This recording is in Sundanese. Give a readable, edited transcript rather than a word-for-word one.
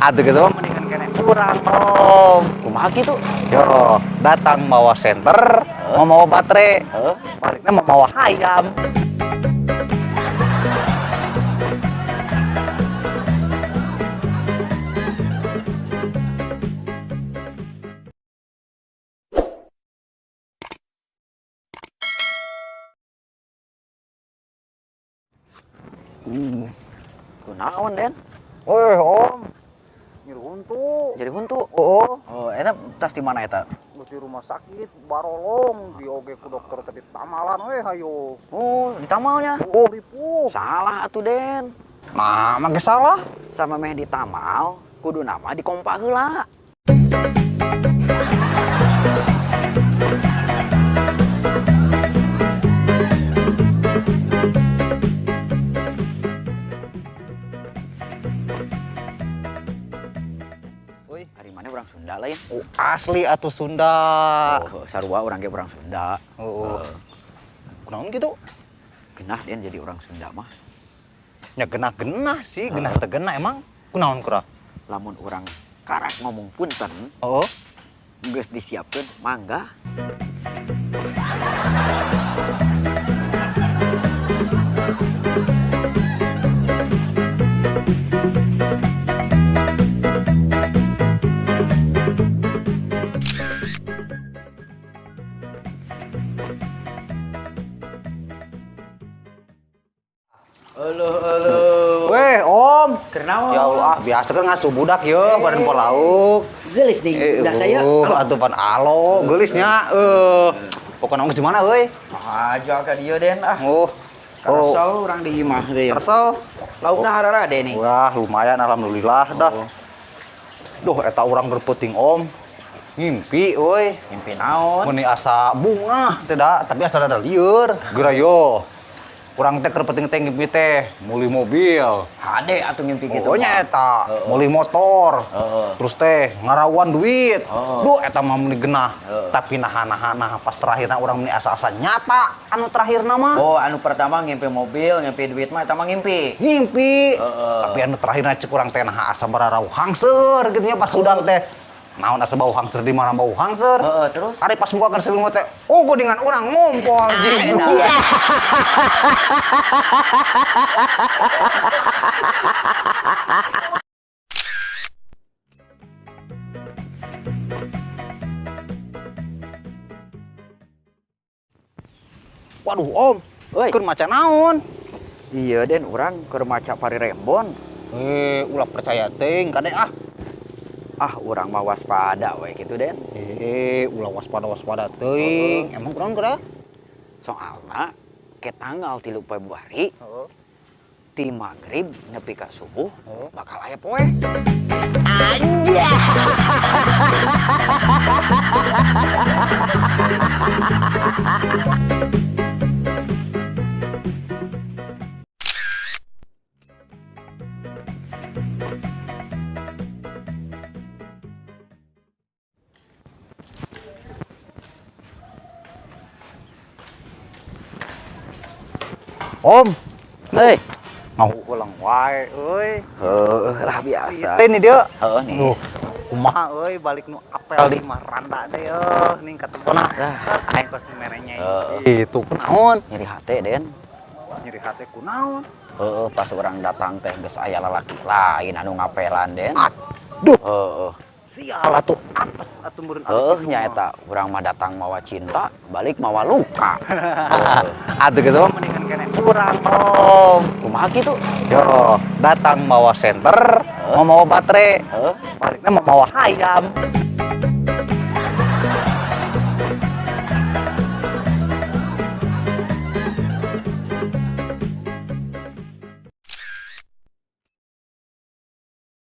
Atuh gitu mah mendingan keneh urang, Om. Kumaha kitu? Yo, datang mawa senter, mau mawa baterai, Heeh. baliknya mau mawa hayam. Kunaon, Den? Weh, Om. Nyeri huntu. Jadi huntu. Oh, Oh, eta tas di mana eta? geus di rumah sakit, barolong, dioge ku dokter tadi tamalan weh hayo. Oh, ditamalnya. Oh, ripuh. Salah atuh, Den. Nah, make salah. Sama meh ditamal, kudu nama dikompa heula. Woi, Hari mana orang Sunda lah ya? oh, asli atuh Sunda. Oh, sarua urang ge orang Sunda. Oh, Heeh. kunaon gitu? Genah Den jadi orang Sunda mah. Ya genah-genah sih, genah teu genah emang kunaon kura? Lamun urang karak ngomong punten, Oh, geus disiapkeun mangga. Eluh eluh. Weh, Om. Kenaon? Ya Allah, ah, biasa kan ngasuh budak ye, badan polauk. Gelis nih, udah saya. Atuh pan alo, gelisnya. Pokoknya geus di mana euy? Aja ka dieu Den ah. Oh. Oh, Karsel urang di imah teh. Karsel. Laukna hararade nih. Wah, lumayan alhamdulillah dah. Oh. Duh, eta urang berputing Om. Ngimpi euy. Mimpi naon? Meuni asa bunga teh da, tapi asa rada lieur. Geura yo. Urang teh keur penting teh ngimpi teh meuli mobil. Hade atuh ngimpi kitu. Pokoknya eta Heeh. meuli motor. Heeh. Terus teh ngarawan duit. Heeh. Duh eta mah meuni genah. Heeh. Tapi naha-naha nah pas terakhirna urang meuni asa-asa nyata anu terakhirna mah. Oh, anu pertama ngimpi mobil, ngimpi duit mah eta mah ngimpi. Ngimpi. Heeh. Tapi anu terakhirna cek urang teh naha asa bararau hangser gitu nya pas udang teh. Naon asa bau hangser di mana bau hangser. Heeh, terus Ari pas muka keur teh, oh gua dengan urang ngompol jeung. Enak. Waduh, Om. Oi. Keur maca naon? Iya Den, urang keur maca pari rembon. Eh, ulah percaya teuing kade ah. Ah, urang mah waspada we kitu Den. Eh, ulah waspada-waspada teuing. Emang kunaon geura? Soalna ke tanggal 3 Februari Heeh. ti magrib nepi ka subuh Heeh. bakal aya poe. Om, Hei, ngahulang wae euy. heuh lah biasa. Ini dia. Heeh nih. Duh, kumaha euy balik nu apel di mah randa teh euy ning katempona. Aing kos merenya. Heeh. Itu kunaon? Nyeri hate Den. Nyeri hate kunaon? Heeh, pas urang datang teh geus aya lalaki lain anu ngapelan Den. Aduh, Heeh. sial atuh apes atuh meureun Heuh nya eta urang mah datang mawa cinta, balik mawa luka. Heeh. Atuh kitu mah mendingan keneh urang, Om. Kumaha kitu? Yo, datang mawa senter, mau mawa baterai, Heeh. baliknya mau mawa hayam.